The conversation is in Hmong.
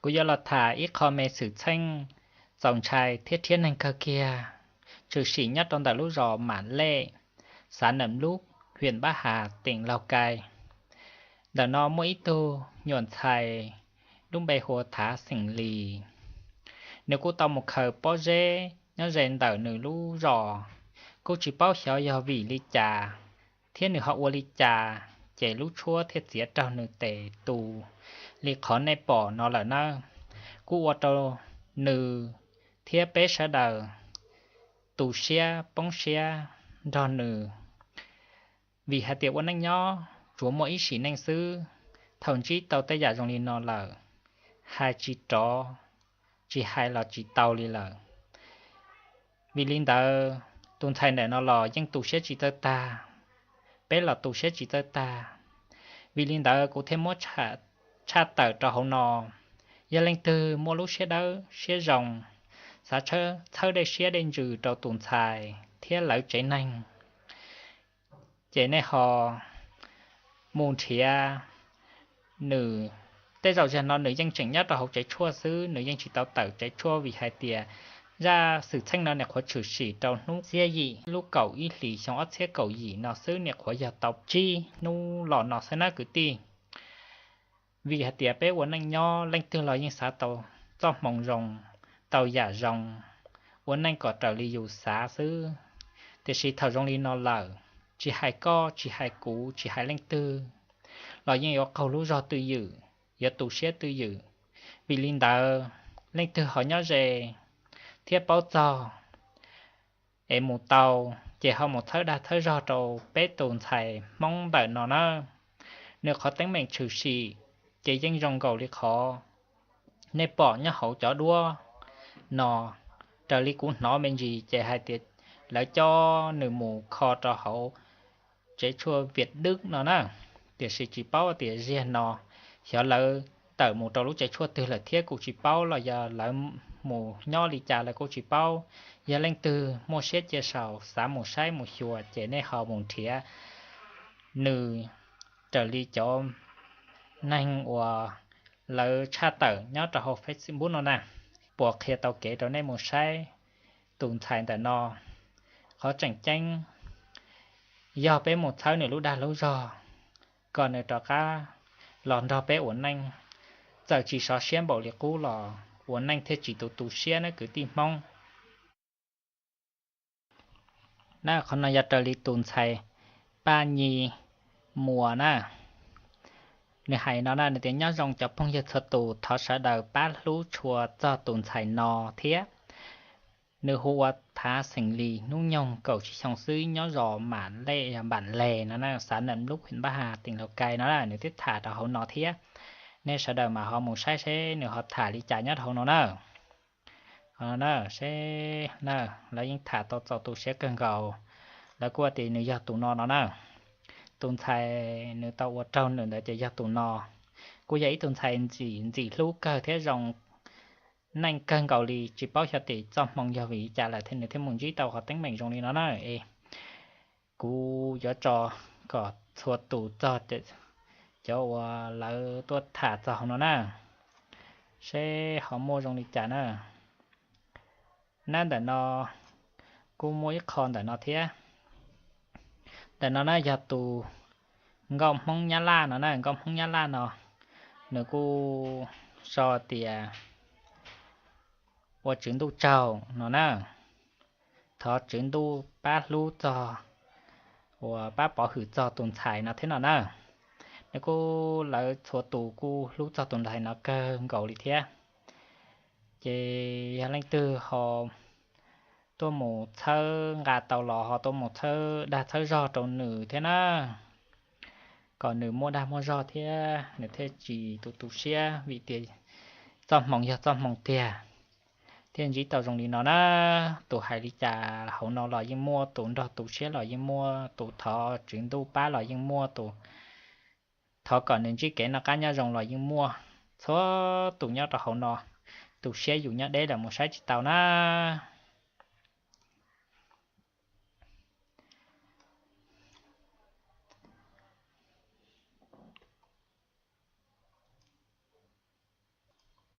Kuv yuav los tham ib qho me xwm txheej txaus ntshai thiab rhiab neeg kawg kiag, tshwm sim nyob rau ntawm lub zos Mam Lej, xav Nam Lub, hwm Npab Has, teem Laug Kai. Ntawm no muaj ib tug nyuam ntxhais lub npe hu ua Thav Xeem Lis. Nws kuj tau mus khaws pob zeb nyob ze ntawm nws lub zos, kuj tsis paub xyov yog vim li cas thiab nws ho ua li cas, ces lub tshuab thiaj txiav raug nws tes tus li qhov nej pom no lawm nawb. Kuj ua rau nws thiab peb sawv daws tu siab poob siab nrog nws, vim hais tias ua neej nyob tsuas muaj ib sim neej xwb, thaum ntsib tau tej yam zoo li no lawm, hais tsis rov, tsis hais los tsis tau li lawm. Vim li ntawd tus ntxhais ntawm no los yeej tu siab tsis txawj tag, peb los tu siab tsis txawj tag. Vim li ntawd kuv thiaj muab tshaj tawm rau hauv no. Yog leej twg muaj lub siab dawb siab zoo, xav txhawb dej siab dej ntsws rau tus ntxhais thiab lawv tsev neeg, ces nej ho mus nrhiav nws. Tej zaum zaum no nws yeej tseem nyob rau hauv tsev tshuaj xwb, nws yeej tsis tau tawm tsev tshuaj, vim hais tias zaj xwm txheej no nyuam qhuav tshwm sim rau hnub xiab yim lub kaum ib hlis xyoo ob txhiab kaum yim no xwb, nyuam qhuav yog tau tsib hnub los no xwb nawb kwv tij. Vim hais tias peb ua neej nyob leej twg los yeej xav tau txoj hmoo zoo, tau yam zoo, ua neej kom raws li yus xav xwb. Tiam sis thaum zoo li no lawm, tsis hais koj, tsis hais kuv, tsis hais leej twg, los yeej yuav qaug lub zog twj ywm, yuav tu siab twj ywm. Vim li ntawd, leej twg ho nyob ze thiab paub txog es mus tau, ces ho mus txhawb dag txhawb zog rau peb tus ntxhais Hmoob ntawm no nawb. Nws qhov teeb meem tshwm sim ces yeej zoo nkaus li qhov nej pom nyob hauv cov duab no. Raws li kuv hnov me ntsis ces hais tias lawv coj nws mus kho rau hauv tsev tshuaj Viam Dwb no na, tiam sis tsis paub tias ziag no xyov lawv tawm mus rau lub tsev tshuaj twg lawm thiab kuj tsis paub, los yog lawv mus nyob li cas lawv kuj tsis paub. Yog leej twg muaj siab cia saum xav mus saib mus xyuas ces nej ho mus nrhiav nws raws li cov neeg uas lawv tshaj tawm nyob rau hauv Facebook no na, puas qhia tau kev rau nej mus saib tus ntxhais ntawm no. Qhov tseem ceeb, yog peb mus txhawb nws lub dag lub zog kom nws rov qab los nrog peb ua neej, txawm tsis sov siab npaum li qub los ua neej thiaj tsis tu tu siab nawb kwv tij Hmoob. Na qhov no yog raws li tus ntxhais Paj Nyi Muas na, nws hais no na, nws tias nyob zoo cov phooj ywg txhua tus, thov sawv daws pab hlub tshua txog tus ntxhais no thiab. Nws hu ua Thav Xeem Lis, hnub nyoog kaum tsib xyoo xwb, nyob zos Mam Lej, Npam Les no na, xav Nam Lub, hwm Npab Has, teem Laus Kais no na, nws twb tham rau hauv no thiab. Nej sawv daws mas ho mus saib seb nws ho tham li cas nyob rau hauv no na. Qhov no na, seb na, lawv yeej tham tau txaus tu siab kawg nkaus. Lawv kuj tias nws yog tus no no na. Tus ntxhais nws tau ua raug nws ntawd ces yog tus no. Kuj yog ib tug ntxhais ntxim ntxim hlub kawg thiab zoo neej kawg nkaus li, tsis paub xyov tim txoj hmoo yog vim li cas lawm thiaj nws thiaj mus ntsib tau qhov teeb meem zoo li no na. Es kuv yuav tso kom txhua tus txog cov uas lawv tuaj tham txog hauv no na, seb ho muaj zoo li cas na. Nab ntawm no kuj muaj ib qho ntawm no thiab. Ntawm no na yog tus nkauj Hmoob Nyab Laj no na, nkauj Hmoob Nyab Laj no nws kuj sau tias ua Tswv Ntuj tsaug no na, thov Tswv Ntuj pab hlub txog, uas pab pov hwm txog tus ntxhais no thiab no na. Nws kuj, lawv txhua tus kuj hlub txog tus ntxhais no kawg nkaus li thiab. Ces yog leej twg ho tuaj mus txhawb nqa tau los ho tuaj mus txhawb dag txhawb zog rau nws thiab na, kom nws muaj dag muaj zog thiab nws thiaj tsis tu tu siab vim tias txoj hmoo yog txoj hmoo tiag, thiaj ntsib tau zoo li no na. Tus hais li cas hauv no los yeej muaj, tus nrog tu siab los yeej muaj, tus thov Tswv Ntuj pab los yeej muaj, tus thov kom nws ntsib kev noj qab nyob zoo los yeej muaj. Txhua tus nyob rau hauv no, tu siab yus nyob deb lawm mus saib tsis tau na.